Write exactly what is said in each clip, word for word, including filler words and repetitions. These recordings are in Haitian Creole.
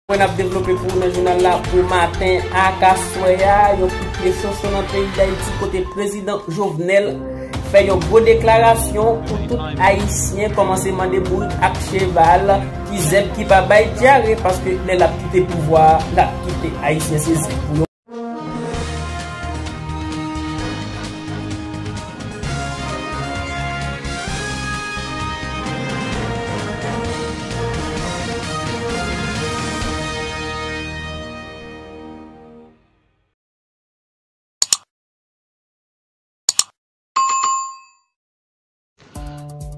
Mwen ap devlope pou ou nan jounal la pou maten ak aswè a, yon kout pye cho cho nan peyi Dayiti kote prezidan Jovenel fè yon gwo deklarasyon pou tout Ayisyen kòmanse mande bourik ak cheval ki zèb ki pa bay dyare, paske lè l ap kite pouvwa a, l ap kite Ayisyen se zèb pou yo.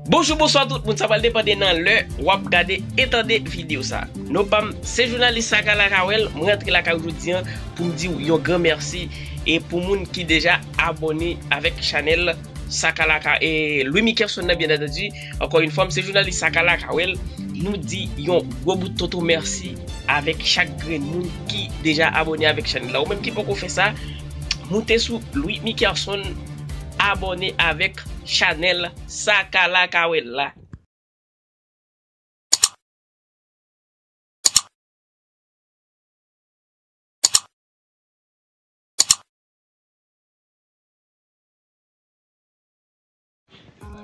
Bonjou, bonswa tout moun, sa pral depann de nan lè w ap gade e tande videyo sa. Non pa m, se jounalis Sakala Kawèl, mwen rantre lakay ou jodi a pou m di w yon gran mèsi e pou moun ki deja abòne avèk chanèl Sakala Ka-, e Louis Mickerson nan, byen antandi. Ankò yon fwa, m se jounalis Sakala Kawèl, nou di yon gwo bout tonton mèsi avèk chak grenn moun ki deja abòne avèk chanèl la. Ou menm ki poko fè sa, moute sou Louis Mickerson, abòne avèk chanèl Sakala Kawèl la.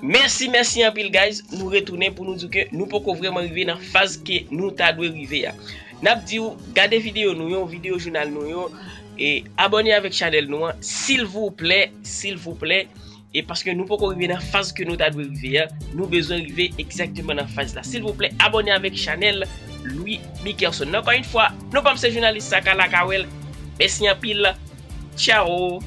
Mèsi, mèsi anpil, guys. Nou retounen pou nou di ke nou poko vrèman rive nan faz ke nou ta dwe rive a. N ap di w, gade videyo nou yo, videyo jounal nou yo, e abòne avèk chanèl nou an, silvouplè, silvouplè. E paske nou poko rive nan faz ke nou ta dwe rive a, nou bezwen rive egzakteman nan faz la. Silvouplè, abòne avèk chanèl Louis Mickerson. Ankò yon fwa, non pa m se jounalis Sakala Kawèl. Mèsi anpil. Tchao.